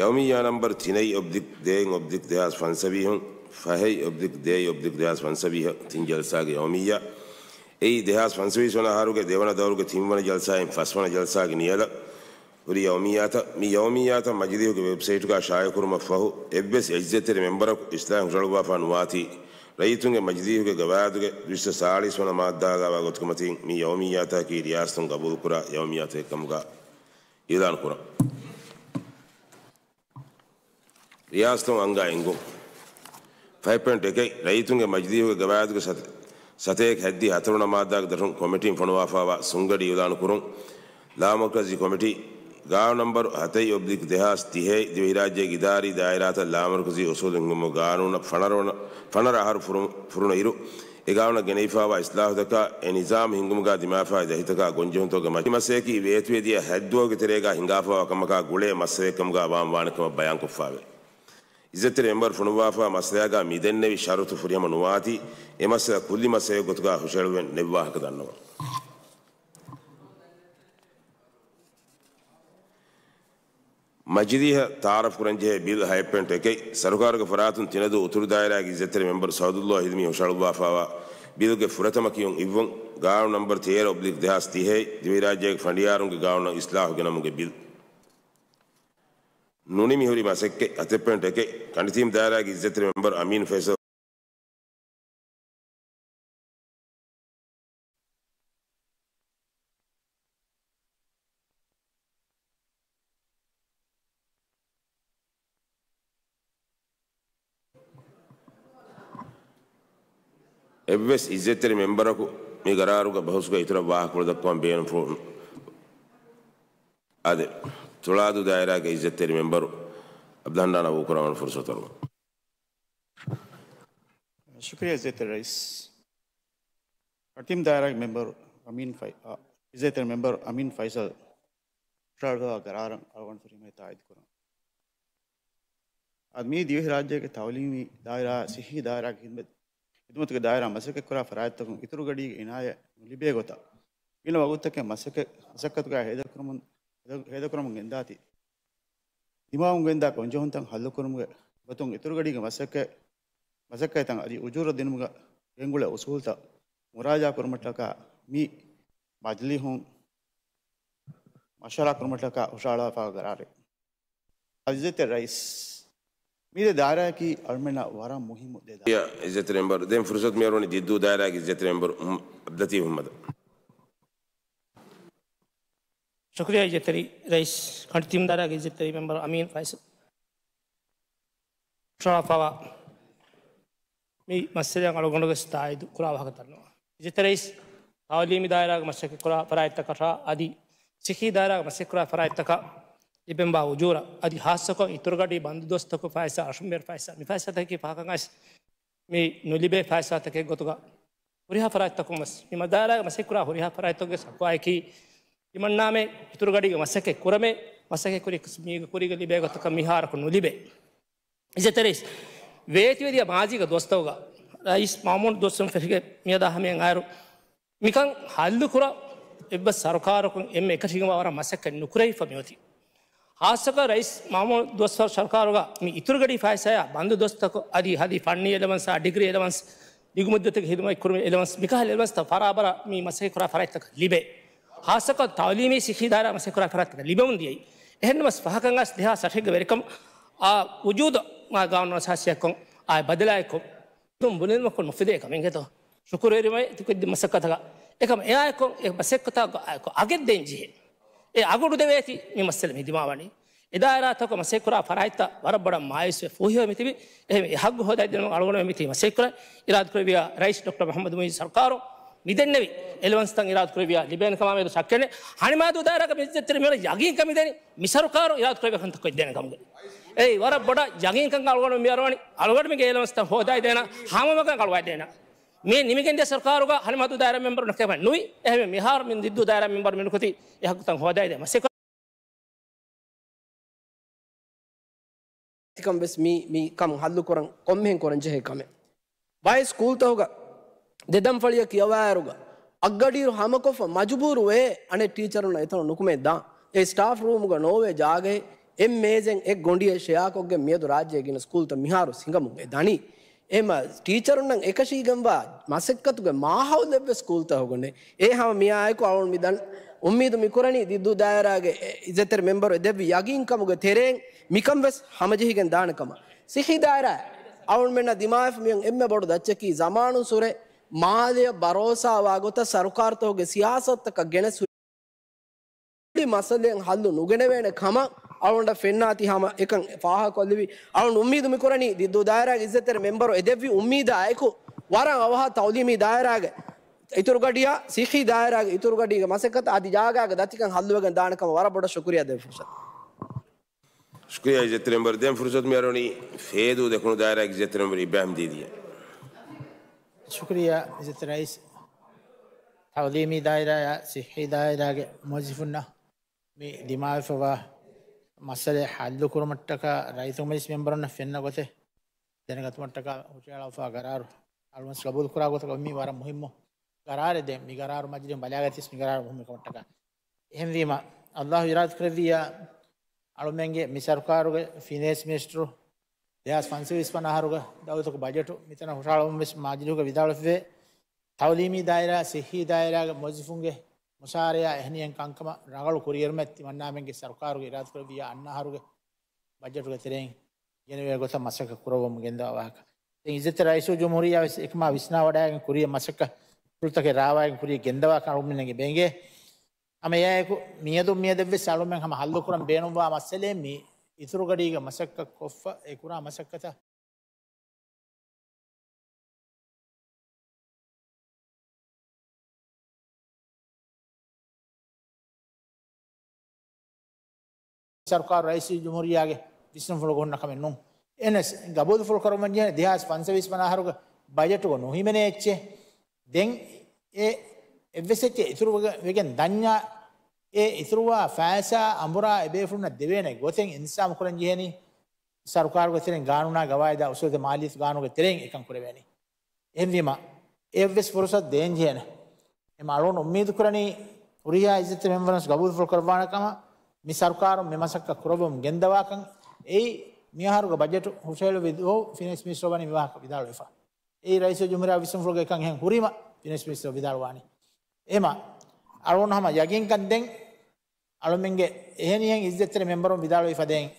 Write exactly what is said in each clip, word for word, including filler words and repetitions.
ޔައުމިއްޔާ ނަމްބަރު ތިނެއް އޮބްލިކް ދޭއް އޮބްލިކް ދެހާސް ފަންސަވީހުން، ފަހެއް އޮބްލިކް ދޭއް އޮބްލިކް ދެހާސް ފަންސަވީހަށް ތިން ޖަލްސާގެ ޔައުމިއްޔާ. އެއީ ދެހާސް ފަންސަވީސް ވަނަ އަހަރުގެ ދެވަނަ ދައުރުގެ ތިންވަނަ ޖަލްސާއިން ފަސްވަނަ ޖަލްސާގެ ނިޔަލަށް ހުރި ޔައުމިއްޔާތައް. މި ޔައުމިއްޔާތައް މަޖިލީހުގެ ވެބްސައިޓުގަ ޝާއިޢުކުރުމަށްފަހު، އެއްވެސް އިއްޒަތްތެރި މެމްބަރަކު އިސްލާހެއް ހުށަހަޅުއްވާފާ ނުވާތީ، ރައްޔިތުންގެ މަޖިލީހުގެ ގަވާއިދުގެ ދުއިސައްތަ ސާޅީސް ވަނަ މާއްދާގައިވާ ގޮތުގެ މަތީން މި ޔައުމިއްޔާތަކަކީ ރިޔާސަތުން ގަބޫލުކުރާ ޔައުމިއްޔާތަކެއް ކަމުގަ އިޢުލާނު ކުރަން. ރިޔާސަތުން އަންގާ އެންގުން. ފަހެއް ޕޮއިންޓް އެކެއް، ރައްޔިތުންގެ މަޖިލީހުގެ ގަވާއިދުގެ ސަތޭކަ ހައްދިހަ ހަތަރު ވަނަ މާއްދާގެ ދަށުން ކޮމިޓީން ފޮނުވާފާވާ ސުންގަޑި އިޢުލާނު ކުރުން. ލާމަރުކަޒީ ކޮމިޓީ، ގާނޫނު ނަމްބަރު ހަތެއް އޮބްލިކް ދެހާސް ތިހޭ، ދިވެހިރާއްޖޭގެ އިދާރީ ދާއިރާތައް ލާމަރުކަޒީ އުސޫލު ހިންގުމުގެ ގާނޫނަށް ފަނަރަ ވަނަ، ފަނަރަ އަހަރު ފުރު-، ފުރުނު އިރު، އެ ގާނޫނަށް ގެނެވިފާވާ އިސްލާހުތަކާ، އެ ނިޒާމް ހިންގުމުގަ ދިމާވެފާ ދަތިތަކާ ގޮންޖެހުންތަކުގެ މަތި މައްސަލައަކީ ވޭތުވެދިޔަ ހައްދުވަހުގެ ތެރޭގަ ހިނގާފާވާ ކަމަކާ ގުޅޭ މައްސަލައެއް ކަމުގަ ވާން ވާނެ ކަމަށް ބަޔާންކޮށްފާވޭ. އިއްޒަތްތެރި މެމްބަރު ފޮނުއްވާފާ މައްސަލައިގަ މި ދެންނެވި ޝަރުތު ފުރިހަމަ ނުވާތީ، އެ މައްސަލަ ކުއްލި މައްސަލައެއް ގޮތުގަ ހުށަހެޅުވެން ނެއްވާހަކަ ދަންނަވަން. މަޖިލީހަށް ތައާރަފް ކުރަންޖެހޭ ބިލް ހައެއް ޕޮއިންޓް އެކެއް، ސަރުކާރުގެ ފަރާތުން ތިނަދޫ އުތުރު ދާއިރާގެ އިއްޒަތްތެރި މެމްބަރު ސައުދުﷲ ހިލްމީ ހުށަހަޅުއްވާފާވާ ބިލްގެ ފުރަތަމަ ކިޔުން އިއްވުން. ގާނޫނު ނަމްބަރު ތޭރަ އޮބްލިކް ދެހާސް ތިހޭ، ދިވެހިރާއްޖޭގެ ފަނޑިޔާރުންގެ ގާނޫނަށް އިސްލާހު ގެނަމުގެ ބިލް. ނުނިމި ހުރި މަސައްކަތް. ހަތެއް ޕޮއިންޓް އެކެއް، ކަނޑިތީމް ދާއިރާގެ އިއްޒަތްތެރި މެމްބަރު އަމީން ފައިސަލް. އެއްވެސް އިއްޒަތްތެރި މެމްބަރަކު މި ގަރާރުގެ ބަހުސްގަ އިތުރަށް ވާހަކަފުޅު ދައްކަވަން ބޭނުންފުޅު. އާދެ، ތުޅާދޫ ދާއިރާގެ އިއްޒަތްތެރި މެމްބަރު އަބްދުލް ހަންނާނަށް ވޫކުރަން ފުރުސަތު އަރުވަން. ޝުކުރިއްޔާ އިއްޒަތްތެރި ރައީސް. ކަނޑިތީމް ދާއިރާގެ މެމްބަރު އަމީން ފައި-، އާ، އިއްޒަތްތެރި މެމްބަރު އަމީން ފައިސަލް ހުށަހަޅުއްވާ ގަރާރަށް އަޅުގަނޑު ފުރިހަމަޔަށް ތާއީދު ކުރަން. އަދި މީ ދިވެހިރާއްޖޭގެ ތައުލީމީ ދާއިރާ، ސިއްހީ ދާއިރާގެ ޚިދުމަތް، ޚިދުމަތުގެ ދާއިރާ މަސައްކަތްކުރާ ފަރާތްތަކުން އިތުރު ގަޑީގެ އިނާޔަތް ނުލިބޭ ގޮތަށް ގިނަ ވަގުތުތަކެއް މަސައްކަތް، މަސައްކަތުގައި ހޭދަކުރަމުން، ހޭދަ-، ހޭދަކުރަމުން ގެންދާތީ، ދިމާވުން ގެންދާ ގޮންޖެހުންތައް ހައްލުކުރުމުގެ ގޮތުން އިތުރު ގަޑީގެ މަސައްކަތް، މަސައްކަތްތައް އަދި އުޖޫރަ ދިނުމުގަ ގެންގުޅޭ އުސޫލުތައް މުރާޖާ ކުރުމަށްޓަކާ މި މަޖިލީހުން މަޝްވަރާ ކުރުމަށްޓަކާ ހުށަހަޅާފާ ގަރާރެއް. އިއްޒަތްތެރި ރައީސް، މި ދެ ދާއިރާއަކީ އަޅުމެންނަށް ވަރަށް މުހިއްމު ދެ ދާއިރާ. ޔާ، އިއްޒަތްތެރި މެމްބަރު، ދެން ފުރުސަތު މިއަރުވަނީ ދިއްދޫ ދާއިރާގެ އިއްޒަތްތެރި މެމްބަރު އަބްދުލް ލަތީފް މުހައްމަދަށް. ޝުކުރިއްޔާ އިއްޒަތްތެރި ރައީސް. ކަނޑިތީމް ދާއިރާގެ އިއްޒަތްތެރި މެމްބަރު އަމީން ފައިސަލް ހުށަހަޅާފާވާ މި މައްސަލައަށް އަޅުގަނޑުވެސް ތާއީދު ކުރާ ވާހަކަ ދަންނަވަން. އިއްޒަތްތެރި ރައީސް، ތައުލީމީ ދާއިރާގެ މަސައްކަތް ކުރާ ފަރާތްތަކަށާ އަދި ސިއްހީ ދާއިރާގެ މަސައްކަތް ކުރާ ފަރާތްތަކަށް ލިބެންވާ އުޖޫރަ އަދި ހާއްސަކޮށް އިތުރުގަޑީ ބަންދު ދުވަސްތަކު ފައިސާ، އަށުން ބޭރު ފައިސާ، މި ފައިސާތަކަކީ ފަހަކަށް އައިސް މި ނުލިބޭ ފައިސާތަކެއް ގޮތުގަ ހުރިހާ ފަރާތްތަކުން ވެސް މި މަދާރާގެ މަސައްކަތް ކުރާ ހުރިހާ ފަރާތްތަކުގެ ޝަކުވާއަކީ ތިމަންނާމެ އިތުރު ގަޑީގެ މަސައްކަތް ކުރަމޭ، މަސައްކަތް ކުރި މީގެ ކުރީގަ ލިބޭ ގޮތަކަށް މިހާރަކު ނުލިބޭ. އިއްޒަތްތެރި ރައީސް، ވޭތުވެދިޔަ މާޒީގެ ދުވަސްތަކުގަ ރައީސް މާމޫނު ދުވަސްވަރު ފެށިގެން މިއަދާ ހަމަޔަށް އައިރު މިކަން ހައްލުކުރަން އެއްވެސް ސަރުކާރަކުން އެންމެ އެކަށީގެންވާ ވަރަށް މަސައްކަތް ނުކުރެވިފަ މިއޮތީ. ހާއްސަކޮށް ރައީސް މާމޫނު ދުވަސްވަރު ސަރުކާރުގަ މި އިތުރު ގަޑީ ފައިސާއާ ބަންދު ދުވަސްތަކު އަދި ހަދި ފަންނީ އެލަވަންސްއާ، ޑިގްރީ އެލަވަންސް، ދިގު މުއްދަތުގެ ޚިދުމަތް ކުރުމުގެ އެލަވަންސް، މިކަހަލަ އެލަވަންސްތައް ފަރާބަރަށް މި މަސައްކަތް ކުރާ ފަރާތްތަކަށް ލިބޭ. ހާއްސަކޮށް ތައުލީމީ ސިއްހީ ދާއިރާ މަސައްކަތް ކުރާ ފަރާތްތަކަށް ލިބެމުން ދިޔައީ. އެހެންނަމަވެސް ފަހަކަށް އައިސް ދެހާސް އަށެއްގެ ވެރިކަމާ ވުޖޫދު ގާނޫނު އަސާސީއެއްކޮށް އާއި ބަދަލާއެއްކޮށް ދުން ބުނެލުމަކުން ނުފެދޭ ކަމެއް އެތޯ. ޝުކުރުވެރިވަން ތިކުދި މަސައްކަތަކަށް. އެކަމަ އެއާއެކު އެ މަސައްކަތާ އަގެއް ދޭން ޖެހޭ. އެ އަގު ނުދެވޭތީ މި މައްސަލަ މި ދިމާވަނީ. އެ ދާއިރާތަކު މަސައްކަތް ކުރާ ފަރާތްތައް ވަރަށް ބޮޑަށް މާޔޫސްވެ ފޫހިވެ މިތިބި. އެހެން އެ ހައްގު ހޯދައިދިނުމަށް އަޅުގަނޑު މިތި މަސައްކަތް ކުރަން އިރާދަކުރެއްވިޔާ ރައީސް ޑޮކްޓަރ މުޙައްމަދު މުޢިއްޒު ސަރުކާރު މިދެންނެވި އެލަވަންސްތައް އިރާދަކުރެއްވިޔާ ލިބޭނެ ކަމާ މެދު ޝައްކެއް ނެތް. ހަނިމާދޫ ދާއިރާގަ މިއްޒަތްތެރި މިއުޅެނީ ޔަގީންކަން މިދެނީ މި ސަރުކާރު އިރާދަކުރެއްވި ކަންތައް ކޮށްދޭނެ ކަމުގައި. އެއީ ވަރަށް ބޮޑަށް ޔަގީންކަން އަޅުގަނޑު މި އަރުވަނީ. އަޅުގަނޑުމެންގެ އެލަވަންސްތައް ހޯދައިދޭނަ، ހަމަމަގަ އަޅުވައިދޭނަ. މި ނިމިގެންދިޔަ ސަރުކާރުގަ ހަނިމާދޫ ދާއިރާ މެމްބަރު ނުކެމެ ނުވި. އެހެން މިހާރު މި ދިއްދޫ ދާއިރާ މެމްބަރު މިނުކުތީ އެ ހައްގުތައް ހޯދައިދޭ މަސައްކަތް. ތިކަން ވެސް މި، މި ކަމު ހައްލުކުރަން ކޮންމެހެން ކުރަން ޖެހޭ ކަމެއް. ބައެއް ސްކޫލްތަކުގަ ދެ ދަންފަޅިއަށް ކިޔަވާއިރުގަ އަށްގަޑިއިރު ހަމަކޮށްފަ މަޖުބޫރުވެ އަނެއް ޓީޗަރުންނަށް އެތަނަށް ނުކުމެ ދާން. އެ ސްޓާފް ރޫމުގަ ނޯވޭ ޖާގައެއް. އެއް މޭޒެއް އެއް ގޮނޑިއެއް ޝެއާކޮށްގެން މިއަދު ރާއްޖޭގެ ގިނަ ސްކޫލްތައް މިހާރު ހިނގަމުން އެ ދަނީ. އެހެންމަ ޓީޗަރުންނަށް އެކަށީގެންވާ މަސައްކަތުގެ މާހައުލެއްވެސް ސްކޫލްތަކުގަ ނެތް. އެ ހަމަ މިއާއެކު އަޅުން މި ދަން އުއްމީދު މިކުރަނީ ދިއްދޫ ދާއިރާގެ އިއްޒަތްތެރި މެމްބަރު އެ ދެއްވި ޔަގީންކަމުގެ ތެރެއިން މިކަން ވެސް ހަމަޖެހިގެން ދާނެ ކަމަށް. ސިއްހީ ދާއިރާ އަޅުންމެންނަށް ދިމާވެފަ މިއޮން އެންމެ ބޮޑު ދައްޗަކީ ޒަމާނުން ސުރެ މާލެއަށް ބަރޯސާވާ ގޮތަށް ސަރުކާރުތަކުގެ ސިޔާސަތުތަކަށް ގެނެސް މައްސަލައިން ހައްލު ނުގެނެވޭނެ ކަމަށް އަޅުގަނޑަށް ފެންނާތީ ހަމަ އެކަން ފާހަގަކޮށްލެވި. އަޅުން އުއްމީދު މިކުރަނީ ދިއްދޫ ދާއިރާގެ އިއްޒަތްތެރި މެމްބަރު އެދެއްވި އުއްމީދާ އެކު ވަރަށް އަވަހަށް ތައުލީމީ ދާއިރާގެ އިތުރުގަޑިއަށް، ސިއްހީ ދާއިރާގެ އިތުރުގަޑީގެ މަސައްކަތަށް އަދި ޖާގާގެ ދަތިކަން ހައްލުވެގެން ދާނެ ކަމަށް ވަރަށް ބޮޑަށް ޝުކުރިއްޔާ ދޭން ފުރުސަތު. ޝުކުރިއްޔާ އިއްޒަތްތެރި މެމްބަރު. ދެން ފުރުސަތު މިއަރުވަނީ ފޭދޫ ދެކުނު ދާއިރާގެ އިއްޒަތްތެރި މެމްބަރު އިބްރާހިމް ދީދީއަށް. ޝުކުރިއްޔާ އިއްޒަތްތެރި ރައީސް. ތައުލީމީ ދާއިރާއާ ސިއްހީ ދާއިރާގެ މުވައްޒަފުންނަށް މި ދިމާވެފަވާ މައްސަލަ ހައްލުކުރުމަށްޓަކާ ރައްޔިތުންގެ މަޖިލިސް މެމްބަރުންނަށް ފެންނަ ގޮތެއް ދެނެގަތުމަށްޓަކާ ހުށައަޅާފަ ގަރާރު އަޅުގަނޑު ގަބޫލުކުރާ ގޮތަކަށް މީ ވަރަށް މުހިއްމު ގަރާރެއް. ދެން މި ގަރާރު މަޖިލީހުން ބަލާގަތީސް މި ގަރާރު މުހިއްމު ކަމަށްޓަކާ. އެހެންވީމަ، އައްލާހު އިރާދަކުރެއްވިއްޔާ، އަޅުމެންގެ މި ސަރުކާރުގެ ފިނޭންސް މިނިސްޓަރު ދެހާސް ފަންސަވީސް ވަނަ އަހަރުގެ ދައުލަތުގެ ބަޖެޓު މިތަނަށް ހުށަހަޅަމުން ވެސް މަޖިލީހުގަ ވިދާޅުވެފަވޭ. ތައުލީމީ ދާއިރާ، ސިއްހީ ދާއިރާގެ މުވައްޒަފުންގެ މުސާރަޔާ އެހެނިހެން ކަންކަމަށް ރަނގަޅު ކުރިއެރުމެއް ތިމަންނާމެންގެ ސަރުކާރުގެ އިރާދަކުރެއްވިއްޔާ އަންނަ އަހަރުގެ ބަޖެޓުގެ ތެރެއިން ގެނެވޭ ގޮތަށް މަސައްކަތް ކުރައްވަމުން ގެންދަވާ ވާހަކަ. ދެން އިއްޒަތްތެރި ރައީސުލްޖުމްހޫރިއްޔާ ވެސް އެކަމާ ވިސްނާވަޑައިގެން ކުރިއަށް މަސައްކަތް ފުރަތަކެއް ރާވާގެން ކުރިއަށް ގެންދަވާ ކަމަށް އަޅުގަނޑުމެންނަށް ބެނގޭ. ހަމަ އެއާއެކު މިއަދު މިއަދަށްވެސް އަޅުމެން ހަމަ ހައްލުކުރަން ބޭނުންވާ މައްސަލައެއް މީ އިތުރުގަޑީގެ މަސައްކަތް ކޮށްފަ އެ ކުރާ މަސައްކަތަށް ސަރުކާރު ރައީސުލްޖުމްހޫރިއްޔާގެ ވިސްނުންފުޅުގަ ހުންނަ ކަމެއް ނޫން. އެހެނަސް ގަބޫލުފުޅު ކުރައްވަން ޖެހޭ ދެހާސް ފަންސަވީސް ވަނަ އަހަރުގެ ބަޖެޓުގަ ނުހިމެނޭ އެއްޗެއް. ދެން އެ އެއްވެސް އެއްޗެއް އިތުރު ވެގެން ދަންޏާ، އެ އިތުރުވާ ފައިސާ އަނބުރާ އެބޭފުޅުންނަށް ދެވޭނެ ގޮތެއް އިންތިޒާމު ކުރަން ޖެހޭނީ ސަރުކާރުގެ ތެރެއިން ގާނޫނާ ގަވާއިދާ އުސޫލު މާލިއްޔަތު ގާނޫނުގެ ތެރެއިން އެކަން ކުރެވޭނީ. އެހެންވީމަ، އެއްވެސް ފުރުސަތު ދޭންޖެހޭނެ. އެމަ އަޅުގަނޑު އުއްމީދު ކުރަނީ، ހުރިހާ އިއްޒަތްތެރި މެމްބަރުން ގަބޫލުފުޅު ކުރައްވާނެ ކަމަށް، މި ސަރުކާރުން މި މަސައްކަތް ކުރައްވަމުން ގެންދަވާކަން. އެއީ މިއަހަރުގެ ބަޖެޓު ހުށަހެޅުއްވި ދުވަހު ފިނޭންސް މިނިސްޓަރު ވަނީ މި ވާހަކަ ވިދާޅުވެފަ. އެއީ ރައީސުލްޖުމްހޫރިއްޔާ ވިސްނުންފުޅުގަ އެކަން އެހެން ހުރީމަ ފިނޭންސް މިނިސްޓަރު ވިދާޅުވާނީ. އެހެމަ އަޅުގަނޑު ހަމަ ޔަގީންކަން ދެން އަޅުމެންގެ އެހެނިހެން އިއްޒަތްތެރި މެމްބަރުން ވިދާޅުވި ފަދައިން،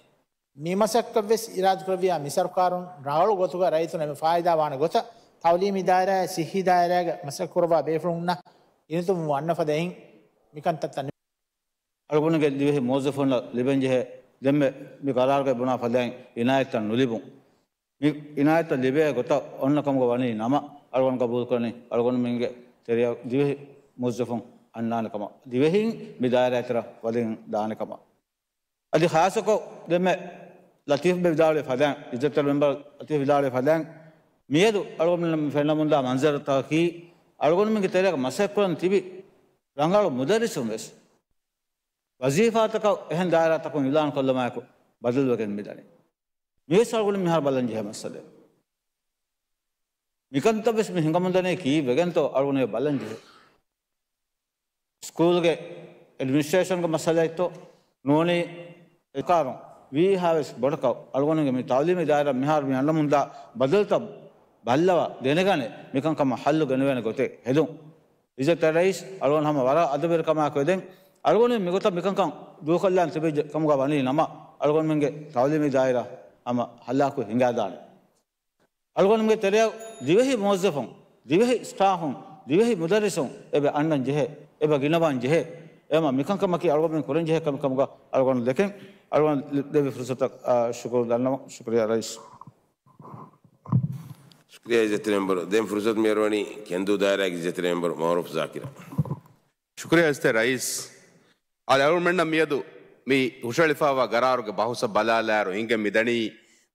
މި މަސައްކަތްވެސް އިރާދަކުރެއްވިޔާ މި ސަރުކާރުން ރަނގަޅު ގޮތުގަ ރައްޔިތުންނަށް އެންމެ ފާއިދާ ވާނެ ގޮތަށް، ތައުލީމީ ދާއިރާއާ ސިއްހީ ދާއިރާގެ މަސައްކަތް ކުރައްވާ ބޭފުޅުންނަށް ގިނަތުންވުމުން އަންނަ ފަދައިން މިކަންތައްތައް އަޅުގަނޑުގެ ދިވެހި މުވައްޒަފުންނަށް ލިބެންޖެހޭ ދެންމެ މި ގަރާރުގައި ބުނާ ފަދައިން އިނާޔަތްތައް ނުލިބުން. މި އިނާޔަތްތައް ލިބޭ ގޮތަށް އޮންނަ ކަމުގަ ވަނީ ނަމަ، އަޅުގަނޑު ގަބޫލުކުރަނީ އަޅުގަނޑުމެންގެ ތެރެއަށް ދިވެހި މުވައްޒަފުން އަންނާނެ ކަމަށް، ދިވެހީން މި ދާއިރާއަށް ވަދެގެން ދާނެ ކަމަށް. އަދި ޚާއްޞަކޮށް ދެންމެ ލަތީފް ބެ ވިދާޅުވި ފަދައިން، އިއްޒަތްތެރި މެމްބަރު ލަތީފް ވިދާޅުވި ފަދައިން، މިއަދު އަޅުގަނޑުމެންނަށް ފެންނަމުންދާ މަންޒަރުތަކަކީ، އަޅުގަނޑުމެންގެ ތެރެއަށް މަސައްކަތްކުރަން ތިބި ރަނގަޅު މުދައްރިސުން ވެސް، ވަޒީފާތަކަށް އެހެން ދާއިރާތަކުން އިޢުލާންކޮށްލުމާއެކު ބަދަލުވެގެން މިދަނީ. މިވެސް އަޅުގަނޑު މިހާރު ބަލަން ޖެހޭ މައްސަލައެއް. މިކަންތައް ވެސް މި ހިނގަމުންދަނީ ކީއްވެގެންތޯ އަޅުގަނޑު ބަލަން ޖެހޭ. ސްކޫލްގެ އެޑްމިނިސްޓްރޭޝަންގެ މައްސަލައެއްތޯ ނޫނީ އެކާރުން ވީހާވެސް ބޮޑަކަށް އަޅުގަނޑުގެ މި ތައުލީމީ ދާއިރާ މިހާރު މި އަންނަމުންދާ ބަދަލުތައް ބައްލަވާ ދެނެގަނެ މިކަންކަމަށް ހައްލު ގެނެވޭނެ ގޮތެއް ހެދުން. އިއްޒަތްތެރި ރައީސް އަޅުގަނޑު ހަމަ ވަރަށް އަދަބުވެރިކަމާއެކު ވެދެން އަޅުގަނޑު މިގޮތަށް މިކަންކަން ދޫކޮށްލާން ތިބިއްޖެ ކަމުގަ ވަނީ ނަމަ އަޅުގަނޑުމެންގެ ތައުލީމީ ދާއިރާ ހަމަ ހަލާކު ހިނގާދާނެ. އަޅުގަނޑުމެންގެ ތެރެއަށް ދިވެހި މުވައްޒަފުން، ދިވެހި ސްޓާފުން، ދިވެހި މުދައްރިސުން އެބަ އަންނަން ޖެހޭ، އެބަ ގިނަވާން ޖެހޭ. އެމަ މިކަންކަމަކީ އަޅުގަނޑުމެން ކުރަން ޖެހޭ ކަމެއް ކަމުގަ އަޅުގަނޑު ދެކެން އަޅުގަނޑު ދެއްވި ފުރުސަތަށް، އާ، ޝުކުރު ދަންނަވަން. ޝުކުރިއްޔާ ރައީސް. ޝުކުރިއްޔާ އިއްޒަތްތެރި މެމްބަރު. ދެން ފުރުސަތު މިއަރުވަނީ ކެންދޫ ދާއިރާގެ އިއްޒަތްތެރި މެމްބަރު މައުރޫފް ޒާކިރަށް. ޝުކުރިއްޔާ އިއްޒަތްތެރި ރައީސް. އާދެ، އަޅުގަނޑުމެންނަށް މިއަދު މި ހުށަހެޅިފައިވާ ގަރާރުގެ ބަހުސަށް ބަލާލާއިރު ހިނގެން މިދަނީ،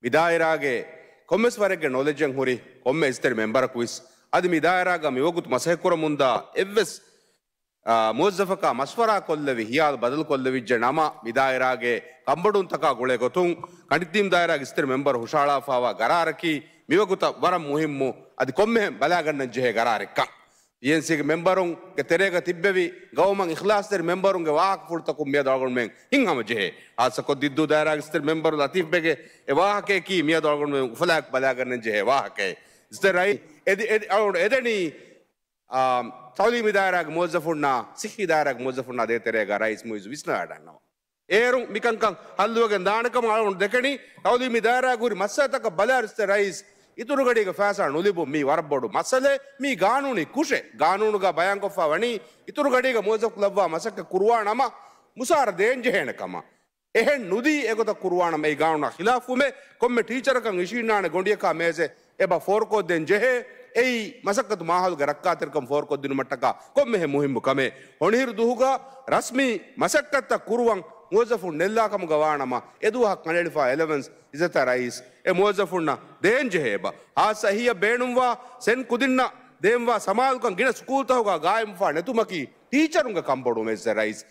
މި ދާއިރާގެ ކޮންމެސް ވަރެއްގެ ނޮލެޖެއް ހުރި ކޮންމެ އިއްޒަތްތެރި މެމްބަރަކު ވެސް، އަދި މި ދާއިރާގަ މިވަގުތު މަސައްކަތްކުރަމުންދާ އެއްވެސް، އާ، މުވައްޒަފަކާ މަޝްވަރާ ކޮށްލެވި، ހިޔާލު ބަދަލުކޮށްލެވިއްޖެ ނަމަ، މި ދާއިރާގެ ކަންބޮޑުވުންތަކާ ގުޅޭ ގޮތުން، ކަނޑިއްދީމު ދާއިރާގެ އިއްޒަތްތެރި މެމްބަރު ހުށަހަޅާފައިވާ ގަރާރަކީ މިވަގުތަށް ވަރަށް މުހިއްމު، އަދި ކޮންމެހެން ބަލާގަންނަން ޖެހޭ ގަރާރެއްކަން. އީއެންސީގެ މެމްބަރުންގެ ތެރޭގަ ތިއްބެވި ގައުމަށް އިޚްލާޞްތެރި މެމްބަރުންގެ ވާހަކަފުޅުތަކުން މިއަދު އަޅުގަނޑުމެން ހިތްހަމަޖެހޭ. ހާއްސަކޮށް ދިއްދޫ ދާއިރާގެ އިސްތެރި މެމްބަރު ލަތީފްބެގެ އެ ވާހަކަޔަކީ މިއަދު އަޅުގަނޑުމެން އުފަލާއެކު ބަލާގަންނަން ޖެހޭ ވާހަކައެއް. އިސްތެރި ރައީސް އެދި-، އެދި-، އަޅުގަނޑު އެދެނީ، އާ، ތައުލީމީ ދާއިރާގެ މުވައްޒަފުންނާ، ޞިއްޙީ ދާއިރާގެ މުވައްޒަފުންނާ ދޭތެރޭގަ ރައީސް މުއިއްޒު ވިސްނަވަޑަންނަވާ. އޭރުން މިކަންކަން ހައްލުވެގެން ދާނެ ކަމަށް އަޅުގަނޑު ދެކެނީ. ތައުލީމީ ދާއިރާގަ ހުރި މައްސަލަތަކަށް ބަލާއިރު އިސްތެރި ރައީސް އިތުރު ގަޑީގެ ފައިސާ ނުލިބުން މީ ވަރަށް ބޮޑު މައްސަލައެއް. މީ ގާނޫނީ ކުށެއް. ގާނޫނުގަ ބަޔާންކޮށްފަ ވަނީ އިތުރު ގަޑީގަ މުވައްޒަފު ލައްވާ މަސައްކަތް ކުރުވާނަމަ މުސާރަ ދޭންޖެހޭނެ ކަމަށް. އެހެން ނުދީ އެގޮތަށް ކުރުވާނަމަ އެއީ ގާނޫނާ ޚިލާފުވުމެއް. ކޮންމެ ޓީޗަރަކަށް އިށީންނާނެ ގޮނޑިއަކާ މޭޒެއް އެބަ ފޯރުކޮށްދޭން ޖެހޭ. އެއީ މަސައްކަތު މާހައުލުގެ ރައްކާތެރިކަން ފޯރުކޮށްދިނުމަށްޓަކާ ކޮންމެހެން މުހިއްމު ކަމެއް. ހޮނިހިރު ދުވަހުގަ ރަސްމީ މަސައްކަތްތައް ކުރުވަން މުވައްޒަފުން ނެއްލާ ކަމުގަ ވާނަމަ، އެ ދުވަހަށް ކަނޑައެޅިފަ އެލަވެންސް އިއްޒަތްތެރި ރައީސް އެ މުވައްޒަފުންނަށް ދޭންޖެހޭ އެބަ. ހާއްސަ އެހީއަށް ބޭނުންވާ ސެން ކުދިންނަށް ދޭންވާ ސަމާލުކަން ގިނަ ސްކޫލްތަކުގަ ގާއިމްވާ ނެތުމަކީ ޓީޗަރުންގެ ކަންބޮޑުވުމެއް އިއްޒަތްތެރި ރައީސް.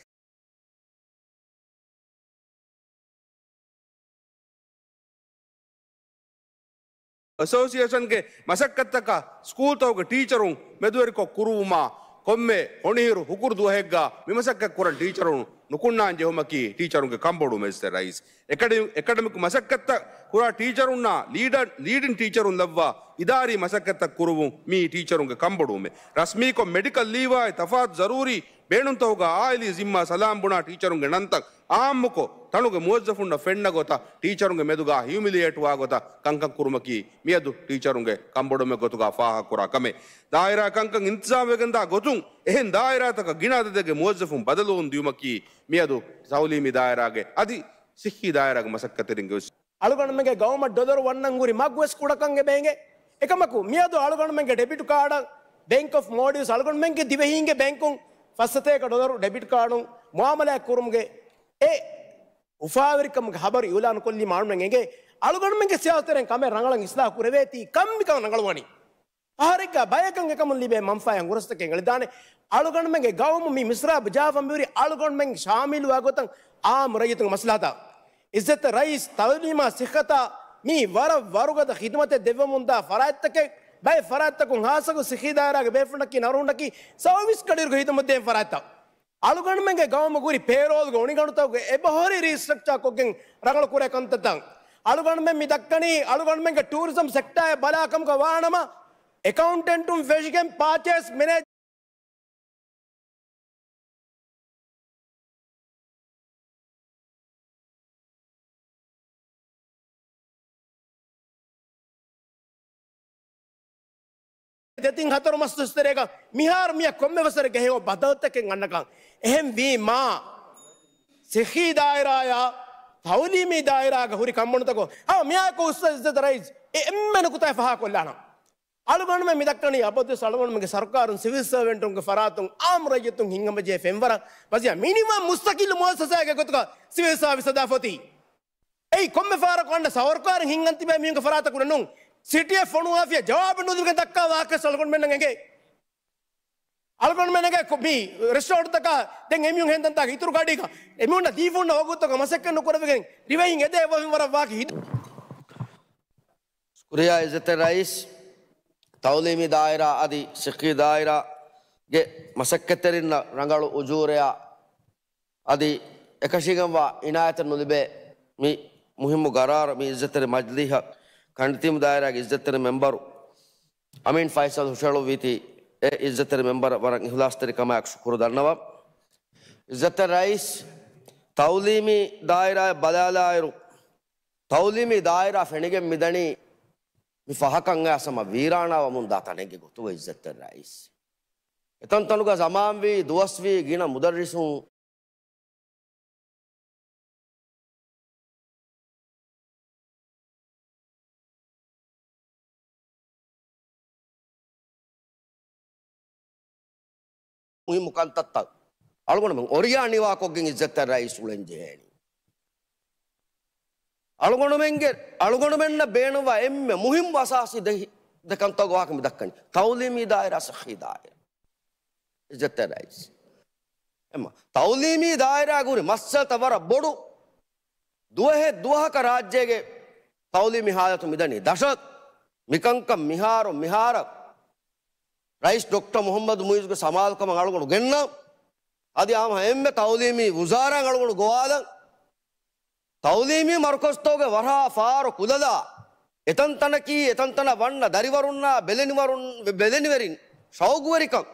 އެސޯސިއޭޝަންގެ މަސައްކަތްތަކަށް ސްކޫލްތަކުގެ ޓީޗަރުން މެދުވެރިކޮށް ކުރުވުމާ، ކޮންމެ ހޮނިހިރު ހުކުރު ދުވަހެއްގަ މި މަސައްކަތް ކުރަން ޓީޗަރުން ނުކުންނާން ޖެހުމަކީ ޓީޗަރުންގެ ކަންބޮޑުވުމެއް އިއްޒަތްތެރި ރައީސް. އެކަޑި-، އެކަޑަމިކް މަސައްކަތްތައް ކުރާ ޓީޗަރުންނާ ލީޑަ-، ލީޑިން ޓީޗަރުން ލައްވާ އިދާރީ މަސައްކަތްތައް ކުރުވުން މީ ޓީޗަރުންގެ ކަންބޮޑުވުމެއް. ރަސްމީކޮށް މެޑިކަލް ލީވާއި ތަފާތު ޒަރޫރީ ބޭނުންތަކުގަ އާއިލީ ޒިންމާ ސަލާމް ބުނާ ޓީޗަރުންގެ ނަންތައް އާއްމުކޮށް، ތަނުގެ މުވައްޒަފުންނަށް ފެންނަ ގޮތަށް، ޓީޗަރުންގެ މެދުގަ ހިއުމިލިއޭޓްވާ ގޮތަށް ކަންކަން ކުރުމަކީ މިއަދު ޓީޗަރުންގެ ކަންބޮޑުމެއް ގޮތުގަ ފާހަގަކުރާ ކަމެއް. ދާއިރާ ކަންކަން އިންތިޒާމްވެގެންދާ ގޮތުން، އެހެން ދާއިރާތަކަށް ގިނަ އަދަދެއްގެ މުވައްޒަފުން ބަދަލުވުން ދިޔުމަކީ މިއަދު ތައުލީމީ ދާއިރާގެ އަދި ސިއްހީ ދާއިރާގެ މަސައްކަތްތެރިންގެ ވެސް. އަޅުގަނޑުމެންގެ ގައުމަށް ޑޮލަރު ވަންނަން ހުރި މަގު ވެސް ކުޑަކަން އެބަ އެނގޭ. އެކަމަކު، މިއަދު އަޅުގަނޑުމެންގެ ޑެބިޓް ކާޑަށް، ބޭންކް އޮފް މޯލްޑިވްސް އަޅުގަނޑުމެންގެ ދިވެހީންގެ ބޭންކުން ފައްސަތޭކަ ޑޮލަރު ޑެބިޓް ކާޑުން މުއާމަލާތް ކުރުމުގެ އެ އުފާވެރިކަމުގެ ހަބަރު އިއުލާން ކޮށްލީމަ އަޅުގަނޑުމެން އެނގޭ. އަޅުގަނޑުމެންގެ ސިޔާސަތުވެރިން ކަމެއް ރަނގަޅަށް އިސްލާހު ކުރެވޭތީ ކަން މިކަން ރަނގަޅުވަނީ. ފަހަރެއްގަ ބަޔަކަށް އެކަމުން ލިބޭ މަންފާއެއް އަނގުރަސްތަކެއް އެޅިދާނެ. އަޅުގަނޑުމެންގެ ގައުމު މި މިސްރާބު ޖަހާފަ މިހުރި އަޅުގަނޑުމެން ޝާމިލުވާ ގޮތަށް އާއްމު ރައްޔިތުންގެ މަސްލަހަތަށް. އިއްޒަތްތެރި ރައީސް ތައުލީމާ ސިއްހަތާ މީ ވަރަށް ވަރުގަދަ ޚިދުމަތެއް ދެއްވަމުންދާ ފަރާތްތަކެއް. ބައެއް ފަރާތްތަކުން ހާއްސަކޮށް ސިއްހީ ދާއިރާގެ ބޭފުޅުންނަކީ ނަރުހުންނަކީ ސަރވިސް ކަޑިއިރުގަ ހިދުމަތްދޭން ފަރާތްތައް. އަޅުގަނޑުމެންގެ ގައުމުގަ ހުރި ޕޭރޯލްގެ އޮނިގަނޑުތަކުގެ އެބަހުރި ރީސްޓްރަކްޗާ ކޮށްގެން ރަނގަޅު ކުރޭ ކަންތައްތައް. އަޅުގަނޑުމެން މި ދައްކަނީ އަޅުގަނޑުމެންގެ ޓޫރިޒަމް ސެކްޓާއެއް ބަލާ ކަމުގަ ވާނަމަ، އެކައުންޓެންޓުން ފެށިގެން ޕާޗޭސް މެނޭޖް ދެތިން ހަތަރު މަސް ދުވަސްތެރޭގަ މިހާރު މިއަށް ކޮންމެ ވަސަރެއްގަ ހެޔޮ ބަދަލުތަކެއް އަންނަކަން. އެހެންވީމާ، ސިއްހީ ދާއިރާޔާ ތައުލީމީ ދާއިރާގަ ހުރި ކަންބޮޑުތަކުން، ހަމަ މިއާއެކު އުސްތާޛް އިއްޒަތް ރައީސް އެ އެންމެ ނުކުތާއެއް ފަހާކޮށްލާނަން. އަޅުގަނޑުމެން މި ދައްކަނީ އަބަދުވެސް އަޅުގަނޑުމެންގެ ސަރުކާރުން ސިވިލް ސަރވެންޓުންގެ ފަރާތުން އާއްމު ރައްޔިތުން ހިތްހަމަޖެހޭ ފެންވަރަށް ވަޒީ މިނިމަމް މުސްތަޤިއްލު މުއައްސަސާއެއްގެ ގޮތުގަ ސިވިލް ސާވިސް ހަދާފަ އޮތީ. އެއީ ކޮންމެ ފަހަރަކު އަންނަ ސަރުކާރުން ހިތްހަމަ ތިބޭ މީހުންގެ ފަރާތަކު ނޫން. ސިޓީއެއް ފޮނުވާފިޔާ ޖަވާބެއް ނުދެވިގެން ދައްކާ ވާހަކަ އަޅުގަނޑުމެންނަށް އެނގޭ. އަޅުގަނޑުމެން އެނގޭ ކޮ-، މި ރެސްޓޯރެންޓްތަކާ ދެން އެމީހުން ހެންދަންތާ އިތުރު ގަޑީގަ އެމީހުންނަށް ދީފަ ހުންނަ ވަގުތުތަކަށް މަސައްކަތް ނުކުރެވިގެން ރިވެހިން އެދޭ އެބަ ފެންވަރަށް ވާކި ހިދު. ޝުކުރިއްޔާ އިއްޒަތްތެރި ރައީސް، ތައުލީމީ ދާއިރާ އަދި ސިއްހީ ދާއިރާގެ މަސައްކަތްތެރިންނަށް ރަނގަޅު އުޖޫރަޔާ އަދި އެކަށީގެންވާ އިނާޔަތެއް ނުލިބޭ މި މުހިއްމު ގަރާރު މި އިއްޒަތްތެރި މަޖިލީހަށް ކަނޑިތީމު ދާއިރާގެ އިއްޒަތްތެރި މެމްބަރު އަމީން ފައިސަލް ހުށަހެޅުއްވީތީ އެ އިއްޒަތްތެރި މެމްބަރަށް ވަރަށް އިހުލާސްތެރިކަމާއެކު ޝުކުރު ދަންނަވަން. އިއްޒަތްތެރި ރައީސް، ތައުލީމީ ދާއިރާއަށް ބަލާލާއިރު، ތައުލީމީ ދާއިރާ ފެނިގެން މިދަނީ މި ފަހަކަށް އައިސް ހަމަ ވީރާނާވަމުންދާ ތަނެއްގެ ގޮތުގަ އިއްޒަތްތެރި ރައީސް. އެތަންތަނުގަ ޒަމާންވީ، ދުވަސްވީ، ގިނަ މުދައްރިސުން މުހިއްމު ކަންތައްތައް އަޅުގަނޑުމެން އޮރިޔާ ނިވާކޮށްގެން އިއްޒަތްތެރި ރައީސް އުޅެން ޖެހޭނީ. އަޅުގަނޑުމެންގެ، އަޅުގަނޑުމެންނަށް ބޭނުންވާ އެންމެ މުހިއްމު އަސާސީ ދެ-، ދެ ކަންތައް ވާހަކަ މި ދައްކަނީ. ތައުލީމީ ދާއިރާ، ސިއްހީ ދާއިރާ. އިއްޒަތްތެރި ރައީސް. އެމަ، ތައުލީމީ ދާއިރާގަ ހުރި މައްސަލަތައް ވަރަށް ބޮޑު. ދުވަހެއް ދުވަހަކަށް ރާއްޖޭގެ ތައުލީމީ ހާލަތު މިދަނީ ދަށަށް. މިކަންކަން މިހާރު މިހާރަށް ރައީސް ޑޮކްޓަރ މުޙައްމަދު މުޢިއްޒުގެ ސަމާލުކަމަށް އަޅުގަނޑު ގެންނަން. އަދި އާންމު އެންމެ ތަޢުލީމީ ވުޒާރާއަށް އަޅުގަނޑު ގޮވާލަން. ތަޢުލީމީ މަރުކަޒުތަކުގެ ވަރަށް ފާރު ކުލަލާ، އެތަންތަނަކީ އެތަންތަނަށް ވަންނަ ދަރިވަރުންނާ ބެލެނިވަރުން، ބެލެނިވެރިން ޝައުގުވެރިކަން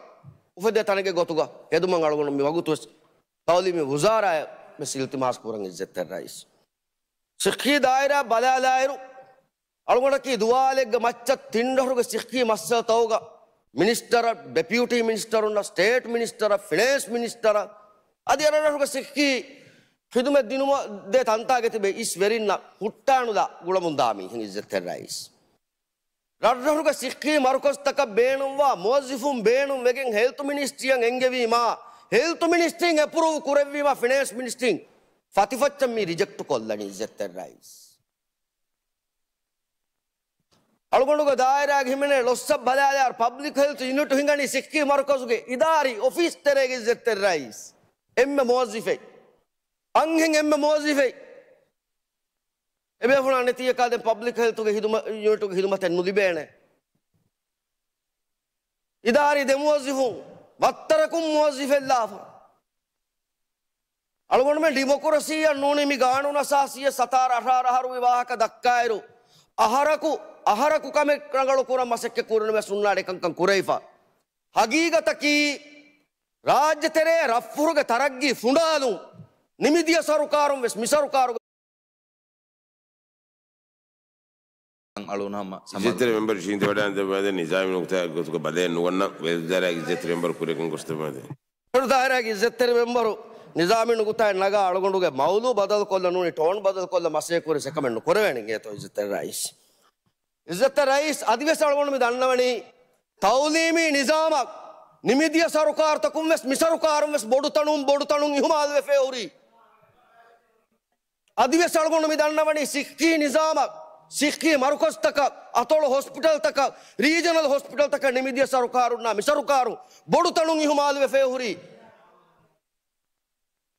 އުފެދޭ ތަނެއްގެ ގޮތުގަ ހެދުމަށް އަޅުގަނޑު މި ވަގުތުވެސް ތަޢުލީމީ ވުޒާރާއަށް ވެސް އިލްތިމާސް ކުރަން އިއްޒަތްތެރި ރައީސް. ފިޤްހީ ދާއިރާ ބަލާލާއިރު، އަޅުގަނޑަކީ ދުވާލެއްގެ މައްޗަށް ތިން ރަށުގެ ފިޤްހީ މައްސަލަތަކުގަ މިނިސްޓަރ، ޑެޕިއުޓީ މިނިސްޓަރުންނަށް، ސްޓޭޓް މިނިސްޓަރ، ފިނޭންސް މިނިސްޓަރ، އަދި އަނެއް ރަށުގެ ފިޤްހީ ޚިދުމަތް ދިނުމަށް ދޭ ތަންތާގެ ތިބޭ އިސް ވެރިންނަށް ހުއްޓާނުލާ ގުޅަމުންދާ މީހެއް އިއްޒަތްތެރި ރައީސް. ރަށްރަށުގެ ފިޤްހީ މަރުކަޒުތަކަށް ބޭނުންވާ މުވައްޒަފުން ބޭނުން ވެގެން ހެލްތު މިނިސްޓްރީއަށް އެންގެވީމާ، ހެލްތު މިނިސްޓްރީން އެޕްރޫވް ކުރެއްވީމާ، ފިނޭންސް މިނިސްޓްރީން ފަތިފައްޗަށް މީ ރިޖެކްޓް ކޮށްލަނީ އިއްޒަތްތެރި ރައީސް. އަޅުގަނޑުގެ ދާއިރާގެ ހިމެނޭ ޅޮއްސަށް ބަލާލާއިރު ޕަބްލިކް ހެލްތު ޔުނިޓު ހިނގަނީ ފިޤްހީ މަރުކަޒުގެ އިދާރީ އޮފީސް ތެރޭގަ އިއްޒަތްތެރި ރައީސް. އެންމެ މުވައްޒަފެއް. އަންހެން އެންމެ މުވައްޒަފެއް. އެބޭފުޅާ ނެތިއްޔަކާ ދެން ޕަބްލިކް ހެލްތުގެ ހިދުމަ-، ޔުނިޓުގެ ހިދުމަތެއް ނުލިބޭނެ. އިދާރީ ދެ މުވައްޒަފުން ވައްތަރަކުން މުވައްޒަފެއްލާފަ. އަޅުގަނޑުމެން ޑިމޮކްރަސީއަށް ނޫނީ މި ގާނޫނު އަސާސީއަށް ސަތާރަ އަށާރަ އަހަރު ވި ވާހަކަ ދައްކާއިރު، އަހަރަކު، އަހަރަކު ކަމެއް ރަނގަޅު ކުރަން މަސައްކަތް ކުރަން ވެސް ހުންނާނެ ކަންކަން ކުރެވިފަ. ހަގީގަތަކީ، ރާއްޖެތެރޭ ރަށްފުށުގެ ތަރައްގީ ފުނޑާލުން ނިމިދިޔަ ސަރުކާރުން ވެސް މި ސަރުކާރުގެ އަޅުން ހަމަ ސަމާލު. އިއްޒަތްތެރި މެމްބަރު ޝީން ދެވަޑާން ދެވަދެ ނިޒާމީ ނުކުތާ ގޮތުގަ ބަލައެއް ނުގަންނަ ވެލްފެއާ ދާއިރާގެ އިއްޒަތްތެރި މެމްބަރު ކުރިއަކަށް ގޮސްދެވަދެ. ވެލްފެއާ ދާއިރާގެ އިއްޒަތްތެރި މެމްބަރު ނިޒާމީ ނުކުތާއެއް ނަގާ އަޅުގަނޑުގެ މައުޟޫ ބަދަލުކޮށްލަ ނޫނީ ޓޯން ބަދަލުކޮށްލަ މަސައްކަތް ކުރި އެކަމެއް ނުކުރެވޭނެ އިނގޭތޯ އިއްޒަތްތެރި ރައީސް. އިއްޒަތްތެރި ރައީސް އަދިވެސް އަޅުގަނޑު މި ދަންނަވަނީ ތަޢުލީމީ ނިޒާމަށް ނިމިދިޔަ ސަރުކާރުތަކުން ވެސް މި ސަރުކާރުން ވެސް ބޮޑުތަނުން ބޮޑުތަނުން އިހުމާލުވެފައި ހުރީ. އަދިވެސް އަޅުގަނޑު މި ދަންނަވަނީ ފިޤްހީ ނިޒާމަށް، ފިޤްހީ މަރުކަޒުތަކަށް، އަތޮޅު ހޮސްޕިޓަލްތަކަށް، ރީޖަނަލް ހޮސްޕިޓަލްތަކަށް ނިމިދިޔަ ސަރުކާރުންނާ މި ސަރުކާރު ބޮޑުތަނުން އިހުމާލުވެފައި ހުރީ.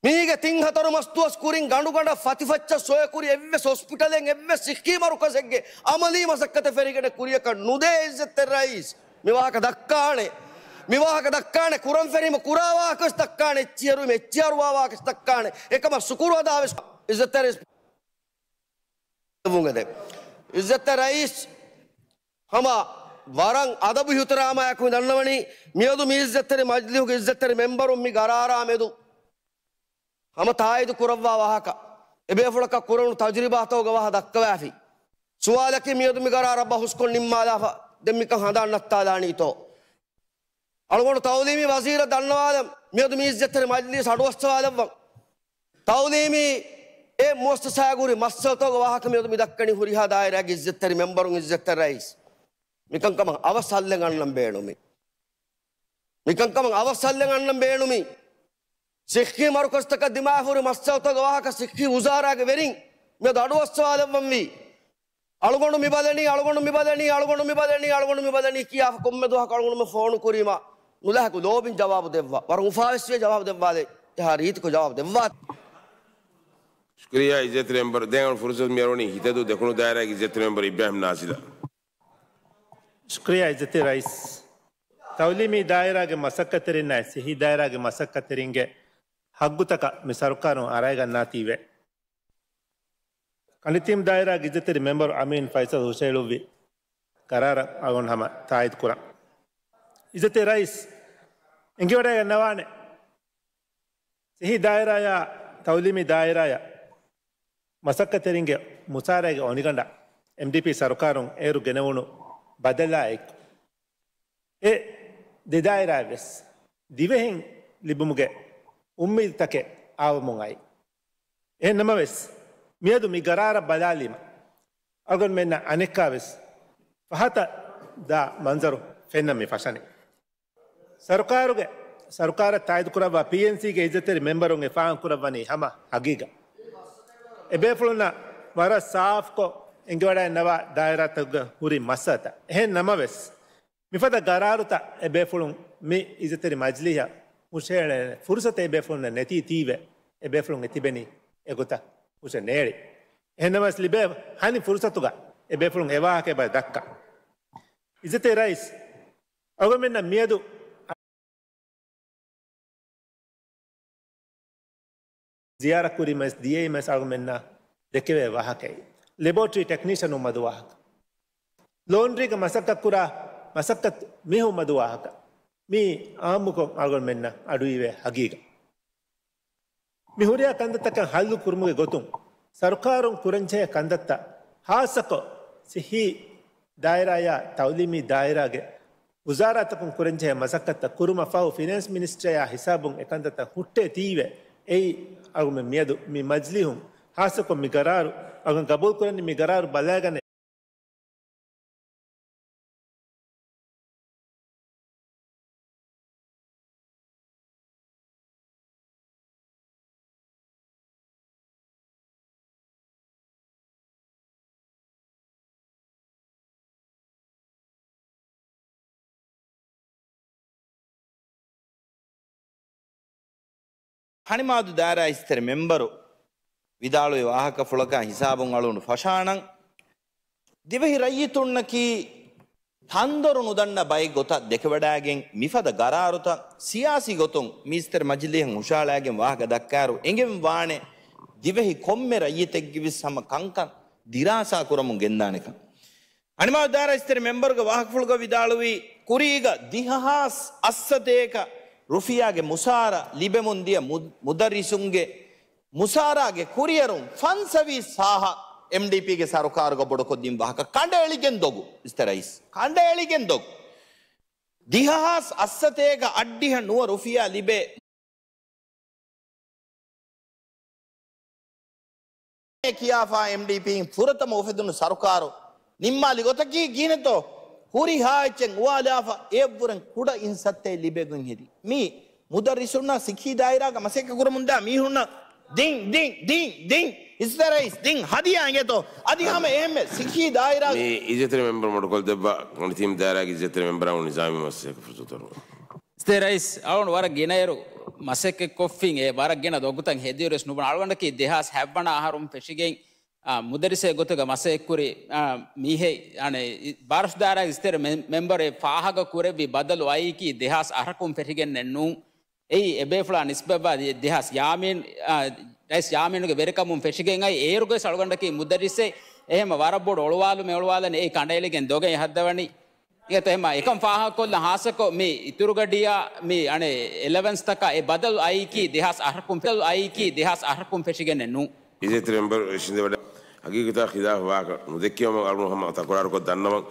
މީގެ ތިން ހަތަރު މަސްދުވަސް ކުރިން ގަނޑުގަނޑަށް ފަތިފައްޗަށް ސޮއެކުރި އެއްވެސް ހޮސްޕިޓަލެއް އެއްވެސް ފިޤްހީ މަރުކަޒެއްގެ އަމަލީ މަސައްކަތެއް ފެށިގެނެއް ކުރިއަކަށް ނުދޭ އިއްޒަތްތެރި ރައީސް. މި ވާހަކަ ދައްކާނެ. މި ވާހަކަ ދައްކާނެ. ކުރަން ފެށީމަ ކުރާ ވާހަކަ ވެސް ދައްކާނެ. އެއްޗިއަރުވީމަ އެއްޗިއަރުވާ ވާހަކަ ވެސް ދައްކާނެ. އެކަމަށް ޝުކުރު އަދާ ވެސް އިއްޒަތްތެރި ރައީސް. އިއްޒަތްތެރި ރައީސް ހަމަ ވަރަށް އަދަބު އިޙްތިރާމާއެކު މި ދަންނަވަނީ، މިއަދު މި އިއްޒަތްތެރި މަޖިލީހުގެ އިއްޒަތްތެރި މެމްބަރުން މި ގަރާރާ މެދު ހަމަ ތާއީދު ކުރައްވާ ވާހަކަ، އެބޭފުޅަކަށް ކުރެވުނު ތަޖުރިބާތަކުގެ ވާހަ ދައްކަވާފި. ސުވާލަކީ މިއަދު މި ގަރާރަށް ބަހުސްކޮށް ނިންމާލާފަ ދެން މިކަން ހަނދާން ނައްތާލާނީތޯ؟ އަޅުގަނޑު ތައުލީމީ ވަޒީރަށް ދަންނަވާލަން، މިއަދު މި އިއްޒަތްތެރި މަޖިލީސް އަޑުއައްސަވާލައްވަން. ތައުލީމީ އެ މުއައްސަސާއާ ހުރި މައްސަލަތަކުގެ ވާހަކަ މިއަދު މި ދައްކަނީ ހުރިހާ ދާއިރާގެ އިއްޒަތްތެރި މެމްބަރުން، އިއްޒަތްތެރި ރައީސް. މިކަންކަމަށް އަވަސް ހައްލެއް އަންނަން ބޭނުމި. މިކަންކަމަށް އަވަސް ހައްލެއް އަންނަން ބޭނުމި. ފިޤްހީ މަރުކަޒުތަކަށް ދިމާވެފަ ހުރި މައްސަލަތަކުގެ ވާހަކަ ފިޤްހީ ވުޒާރާގެ ވެރިން މިއަދު އަޑުއައްސަވާލައްވަންވީ. އަޅުގަނޑު މި ބަލަނީ، އަޅުގަނޑު މި ބަލަނީ، އަޅުގަނޑު މި ބަލަނީ، އަޅުގަނޑު މި ބަލަނީ ކިޔާފަ ކޮންމެ ދުވަހަކު އަޅުގަނޑުމެން ފޯނު ކުރީމަ ނުލާހިކު ލޯބިން ޖަވާބު ދެއްވާ. ވަރަށް އުފާވެސްވެ ޖަވާބު ދެއްވާލެ. އެހާ ރީތިކޮށް ޖަވާބު ދެއްވާ. ޝުކުރިއްޔާ އިއްޒަތްތެރި މެމްބަރު. ދެން އަޅު ފުރުސަތު މި އަޅުގަނޑު ހިތަދޫ ދެކުނު ދާއިރާގެ އިއްޒަތްތެރި މެމްބަރު އިބްރާހިމް ނާޒިލަށް. ޝުކުރިއްޔާ އިއްޒަތްތެރި ރައީސް. ތައުލީމީ ދާއިރާގެ މަސައްކަތްތެރިންނާއި ފިޤްހީ ދާއިރާގެ މަސައްކަތްތެރިންގެ ހައްގުތަކަށް މި ސަރުކާރުން އަރައިގަންނާތީވެ. ކަނޑިތީމް ދާއިރާގެ އިއްޒަތްތެރި މެމްބަރު އަމީން ފައިސަލް ހުށައެޅުއްވި ގަރާރަށް އަޅުގަނޑު ހަމަ ތާއީދު ކުރަން. އިއްޒަތްތެރި ރައީސް އެނގިވަޑައިގަންނަވާނެ. ފިޤްހީ ދާއިރާޔާ ތައުލީމީ ދާއިރާޔާ މަސައްކަތްތެރިންގެ މުސާރައިގެ އޮނިގަނޑަށް އެމްޑީޕީ ސަރުކާރުން އޭރު ގެނެވުނު ބަދަލާ އެއްކޮށް، އެ ދެ ދާއިރާއަށްވެސް ދިވެހިން ލިބުމުގެ އުއްމީދުތަކެއް އާވަމުން އައި. އެހެން ނަމަވެސް، މިއަދު މި ގަރާރަށް ބަލާލީމަ، އަޅުގަނޑުމެންނަށް އަނެއްކާވެސް ފަހަތަށް ދާ މަންޒަރު ފެންނަން މި ފަށަނީ. ސަރުކާރުގެ، ސަރުކާރަށް ތާއީދު ކުރައްވާ ޕީއެންސީގެ އިއްޒަތްތެރި މެމްބަރުން އެ ފާހަގަ ކުރައްވަނީ ހަމަ ހަގީގަތް. އެބޭފުޅުންނަށް ވަރަށް ސާފުކޮށް އެނގިވަޑައިގަންނަވާ ދާއިރާތަކުގަ ހުރި މައްސަލަތައް. އެހެން ނަމަވެސް، މިފަދަ ގަރާރުތައް އެބޭފުޅުން މި އިއްޒަތްތެރި މަޖިލީހަށް ހުށައެޅޭނެ ފުރުސަތެއް އެބޭފުޅުންނަށް ނެތީތީވެ، އެބޭފުޅުން އެ ތިބެނީ އެގޮތަށް ހުށަ ނޭޅި. އެހެން ނަމަވެސް، ލިބޭ ހަނި ފުރުސަތުގަ އެބޭފުޅުން އެވާހަކަ އެބަ ދައްކާ. އިއްޒަތްތެރި ރައީސް، އަޅުގަނޑުމެންނަށް މިއަދު ޒިޔާރަތް ކުރީމަސް ދިޔައީމަސް އަޅުގަނޑުމެންނަށް ދެކެވޭ ވާހަކައެއް. ލެބޯޓްރީ ޓެކްނީޝަނުން މަދު ވާހަކަ. ލޯންޑްރީގަ މަސައްކަތް ކުރާ މަސައްކަތް މީހުން މަދު ވާހަކަ. މީ އާއްމުކޮށް އަޅުގަނޑުމެންނަށް އަޑުއިވޭ ހަގީގަތް. މި ހުރިހާ ކަންތައްތަކަށް ހައްލު ކުރުމުގެ ގޮތުން ސަރުކާރުން ކުރަންޖެހޭ ކަންތައްތައް، ހާއްސަކޮށް ސިއްހީ ދާއިރާޔާ ތައުލީމީ ދާއިރާގެ ވުޒާރާތަކުން ކުރަންޖެހޭ މަސައްކަތްތައް ކުރުމަށް ފަހު ފިނޭންސް މިނިސްޓަރޔާ ހިސާބުން އެކަންތައްތައް ހުއްޓޭ ތީވެ. އެއީ އަޅުގަނޑުމެން މިއަދު މި މަޖިލީހުން ހާއްސަކޮށް މި ގަރާރު އަޅުގަނޑު ގަބޫލުކުރަނީ މި ގަރާރު ބަލާގަނެ. ހަނިމާދު ދާއިރާ އިސްތެރެ މެމްބަރު ވިދާޅުވި ވާހަކަފުޅަކާ ހިސާބުން އަޅުގަނޑު ފަށާނަން. ދިވެހި ރައްޔިތުންނަކީ ތަންދޮރު ނުދަންނަ ބައެއް ގޮތަށް ދެކެވަޑައިގެން މިފަދަ ގަރާރުތައް ސިޔާސީ ގޮތުން މީސްތެރެ މަޖިލީހަށް ހުށަހަޅާގެން ވާހަކަ ދައްކާއިރު އެނގެން ވާނެ ދިވެހި ކޮންމެ ރައްޔިތެއްގެ ވެސް ހަމަ ކަންކަން ދިރާސާ ކުރަމުން ގެންދާނެކަން. ހަނިމާދު ދާއިރާ އިސްތެރެ މެމްބަރުގެ ވާހަކަފުޅުގަ ވިދާޅުވީ، ކުރީގަ ދިހަހާސް އަށްސަތޭކަ ރުފިޔާގެ މުސާރަ ލިބެމުން ދިޔަ މު-، މުދައްރިސުންގެ މުސާރާގެ ކުރިއެރުން ފަންސަވީސް ހާހަށް އެމްޑީޕީގެ ސަރުކާރުގަ ބޮޑުކޮށްދިން ވާހަކަ ކަނޑައެޅިގެން ދޮގު އިސްތެ ރައީސް. ކަނޑައެޅިގެން ދޮގު. ދިހަހާސް އަށްސަތޭކަ އަށްޑިހަ ނުވަ ރުފިޔާ ލިބޭ ކިޔާފާ އެމްޑީޕީން ފުރަތަމަ އުފެދުނު ސަރުކާރު ނިންމާލި ގޮތަކީ ކިހިނެއްތޯ؟ ހުރިހާ އެއްޗެއް އުވާލާފަ އެއަށްވުރެން ކުޑަ އިން ސައްތައެއް ލިބޭގޮތް ހެދި. މީ މުދައްރިސުންނާ ސިއްހީ ދާއިރާގަ މަސައްކަތް ކުރަމުންދާ މީހުންނަށް ދިން، ދިން، ދިން، ދިން. އިސްތެ ރައީސް، ދިން ހަދިޔާ އިނގޭތޯ؟ އަދި ހަމަ އެހެންމެ ސިއްހީ ދާއިރާ. މި އިއްޒަތްތެރި މެމްބަރު މޮޑުކޮށްދެއްވާ ކޮނޑިތީމް ދާއިރާގެ އިއްޒަތްތެރި މެމްބަރާ ނިޒާމީ މަސައްކަތް ފުރުސަތު ދެއްވާ. އިސްތެ ރައީސް، އަޅުގަނޑު ވަރަށް ގިނައިރު މަސައްކަތްކޮށްފިން، އެ ވަރަށް ގިނަ ދޮގުތައް ހެދިއިރުވެސް ނުބުނަ. އަޅުގަނޑަކީ ދެހާސް ހަތްވަނަ އަހަރުން ފެށިގެން، އާ، މުދައްރިސެއް ގޮތުގަ މަސައްކަތްކުރި، އާ، މީހެއް، އަނެއް، އި-، ބާރަށު ދާއިރާގެ އިސްތެރެ މެ-، މެމްބަރެއް ފާހަގަ ކުރެއްވި ބަދަލު އައީކީ ދެހާސް އަހަރަކުން ފެށިގެންނެއް ނޫން. އެއީ އެބޭފުޅާ ނިސްބަތްވާ ދެ-، ދެހާސް ޔާމީން، އާ، ރައީސް ޔާމީނުގެ ވެރިކަމުން ފެށިގެން އައި އޭރުގަވެސް އަޅުގަނޑަކީ މުދައްރިސެއް. އެހެންމަ ވަރަށް ބޮޑު އޮޅުވާލުމެއް އޮޅުވާލަނީ އެއީ ކަނޑައެޅިގެން ދޮގެއް ހައްދަވަނީ. އެތަ އެހެންމަ އެކަން ފާހަގަކޮށްލަން ހާއްސަކޮށް މި އިތުރުގަޑިޔާ މި އަނެއް އެލަވެންސްތަކާ އެ ބަދަލު އައީކީ ދެހާސް އަހަރަކުން ފެ-، އައީކީ ދެހާސް އަހަރަކުން ފެށިގެންނެއް ނޫން. އިއްޒަތްތެރި މެމްބަރު އިށީނދެވަޑައި ހަގީގަތާ ޚިލާފު ވާހަކަ ނުދެއްކިޔަމަ އަޅުގަނޑު ހަމަ ތަކުރާރުކޮށް ދަންނަވަން.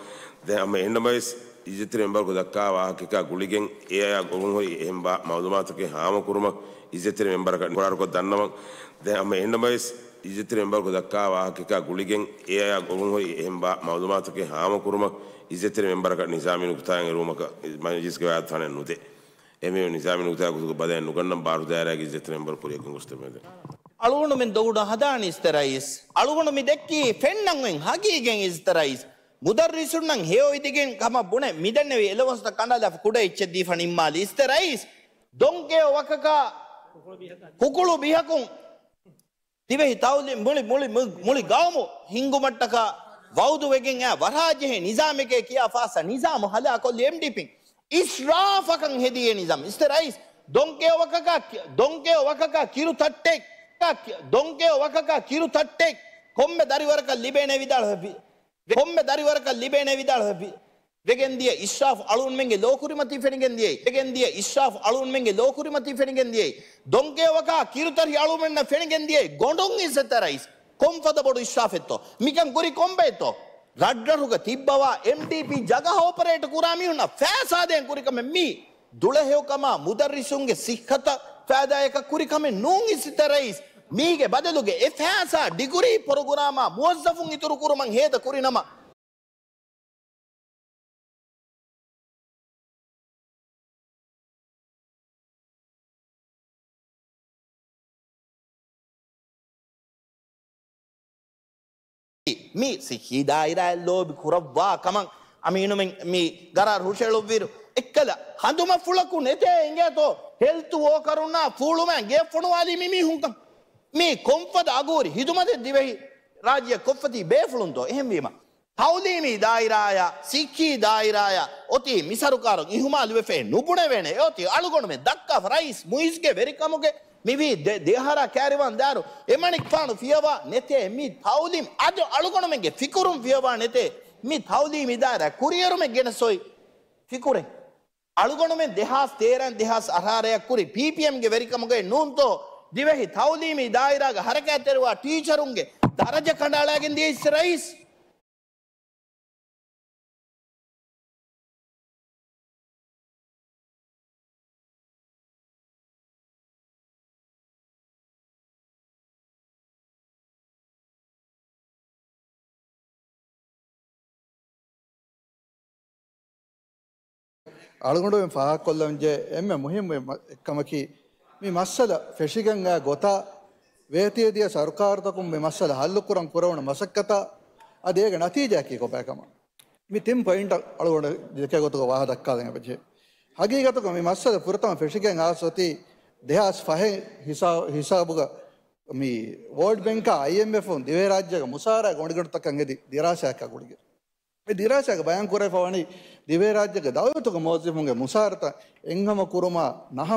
ދެން ހަމަ އެހެންނަމަވެސް އިއްޒަތްތެރި މެމްބަރަކު ދައްކާ ވާހަކައަކާ ގުޅިގެން އެއާ ގުޅުންހުރި އެހެން ބާ މައުލޫމާތުތަކެއް ހާމަކުރުމަށް އިއްޒަތްތެރި މެމްބަރަކަށް ތަކުރާރުކޮށް ދަންނަވަން. ދެން ހަމަ އެހެންނަމަވެސް އިއްޒަތްތެރި މެމްބަރަކު ދައްކާ ވާހަކައަކާ ގުޅިގެން އެއާ ގުޅުންހުރި އެހެން ބާ މައުލޫމާތުތަކެއް ހާމަކުރުމަށް އިއްޒަތްތެރި މެމްބަރަކަށް ނިޒާމީ ނުކުތާއިން އެރުވުމަކަށް މަޖިލިސްގެ ވާހަކަދައްކަން ނުދޭ. އެމީހުން ނިޒާމީ ނުކުތާ ގޮތުގަ ބަލައެއް ނުގަންނަން ބާރު ދާއިރާގެ އިއްޒަތްތެރި މެމްބަރު ކުރިއަށް ގެންގޮސްދެމެދެ. އަޅުގަނޑުމެން ދޮގު ނުހަދާނީ އިސްތެ ރައީސް. އަޅުގަނޑު މި ދެއްކީ ފެންނަން އޮތް ހަގީގަތް އިސްތެ ރައީސް. މުދައްރިސުންނަށް ހެޔޮއިދިގެން ކަމަށް ބުނެ މިދެންނެވި އެލަވަންސްތައް ކަނޑާލާފަ ކުޑަ އެއްޗެއް ދީފަ ނިންމާލި އިސްތެ ރައީސް. ދޮންކެޔޮ ވަކަކާ ކުކުޅު ބިހަކުން ދިވެހި ތައުލީމް މުޅި، މުޅި، މު-، މުޅި ގައުމު ހިންގުމަށްޓަކާ ވައުދުވެގެން އައި ވަރާޖެހޭ ނިޒާމެކޭ ކިޔާ ފާސް ނިޒާމު ހަލާކޮށްލި އެމްޑީޕީން. އިސްރާފަކަށް ހެދި އެ ނިޒާމް. އިސްތެ ރައީސް، ދޮންކެޔޮ ވަކަކާ ކި-، ދޮންކެޔޮ ވަކަކާ ކިރު ތައްޓެއް، ކާ ކި-، ދޮންކެޔޮ ވަކަކާ ކިރު ތައްޓެއް ކޮންމެ ދަރިވަރަކަށް ލިބޭނެ ވިދާޅުވެ-، ކޮންމެ ދަރިވަރަކަށް ލިބޭނެ ވިދާޅުވެ-، ވެގެންދިޔަ އިސްރާފް އަޅުންމެންގެ ލޯކުރިމަތީ ފެނިގެންދިޔައީ. ވެގެންދިޔަ އިސްރާފް އަޅުންމެންގެ ލޯކުރިމަތީ ފެނިގެންދިޔައީ. ދޮންކެޔޮ ވަކާ ކިރުތައް އަޅުންމެންނަށް ފެނިގެންދިޔައީ. ގޮނޑުން އިސްތެ ރައީސް. ކޮންފަދަ ބޮޑު އިސްރާފެއްތޯ؟ މިކަން ކުރި ކޮންބައެއްތޯ؟ ރަށްރަށުގަ ތިއްބަވާ އެމްޑީޕީ ޖަގަހަ އޮޕަރޭޓް ކުރާ މީހުންނަށް ފައިސާ ދޭން ކުރި ކަމެއް މީ. ދުޅަހެޔޮކަމާ މުދައްރިސުންގެ ސިއްހަތަށް ފައިދާއަކަށް ކުރި ކަމެއް ނޫން އިސްތެ ރައީސް. މީގެ ބަދަލުގަ އެ ފައިސާ ޑިގްރީ ޕްރޮގްރާމާ މުވައްޒަފުން އިތުރު ކުރުމަށް ހޭދަ ކުރިނަމަ، މި ސިއްހީ ދާއިރާއަށް ލޯބި ކުރައްވާ ކަމަށް އަމީނުމެން މި ގަރާރު ހުށައެޅުއްވިއިރު، އެއްކަލަ ހަނދުމަފުޅަކު ނެތޭ އިނގޭތޯ، ހެލްތު ވޯކަރުންނާ ފޫޅުމާ ގެ ފޮނުވާލީ މި މީހުންކަން. މީ ކޮންފަދަ އަގުހުރި ހިދުމަތެއް ދިވެހި ރާއްޖެއަށް ކޮށްފަތީ ބޭފުޅުންތޯ؟ އެހެންވީމަ، ތައުލީމީ ދާއިރާއަށް، ސިއްހީ ދާއިރާއަށް އޮތީ މި ސަރުކާރުން އިހުމާލުވެފައި ނުބުނެވޭނެ. އެއޮތީ އަޅުގަނޑުމެން ދައްކާފަ ރައީސް މުއިޒްގެ ވެރިކަމުގެ މިވީ ދެ، ދެއަހަރާ ކައިރިވާން ދާއިރު އެމަނިކުފާނު ފިޔަވާ ނެތޭ މި ތައުލީމް. އަދި އަޅުގަނޑުމެންގެ ފިކުރުން ފިޔަވާ ނެތޭ މި ތައުލީމީ ދާއިރާ ކުރިއެރުމެއް ގެނެސް އޮތް ފިކުރެއް. އަޅުގަނޑުމެން ދެހާސް ތޭރައިން ދެހާސް އަށާރައަށް ކުރި ޕީޕީއެމްގެ ވެރިކަމުގައި ނޫންތޯ ދިވެހި ތައުލީމީ ދާއިރާގެ ހަރަކާތްތެރިވާ ޓީޗަރުންގެ ދަރަޖަ ކަނޑައަޅާގެން ދިޔައީސް ރައީސް؟ އަޅުގަނޑުމެން ފާހަގަކޮށްލަންޖެ އެންމެ މުހިއްމު އެއް މަ-، އެއްކަމަކީ، މި މައްސަލަ ފެށިގެން އާ ގޮތާ ވޭތިވެދިޔަ ސަރުކާރުތަކުން މި މައްސަލަ ހައްލުކުރަން ކުރެވުނު މަސައްކަތާ އަދި އޭގެ ނަތީޖާއަކީ ކޮބާކަމަށް. މި ތިން ޕޮއިންޓަށް އަޅުގަނޑު ދެކޭ ގޮތުގަ ވާހަ ދައްކާލަން އެބަޖެހޭ. ހަގީގަތުގަ މި މައްސަލަ ފުރަތަމަ ފެށިގެން އާސް އޮތީ ދެހާސް ފަހެއް ހިސާ-، ހިސާބުގަ މި ވޯލްޑް ބޭންކާ އައިއެމްއެފުން ދިވެހިރާއްޖޭގެ މުސާރަ ގޮނޑިގަނޑުތަކަށް ހެދި ދިރާސާއަކާ ގުޅިގެން. މި ދިރާސާގަ ބަޔާން ކުރެވިފަ ވަނީ ދިވެހިރާއްޖޭގެ ދައުލަތުގެ މުވައްޒަފުންގެ މުސާރަތައް އެއްހަމަ ކުރުމާ ނަހަ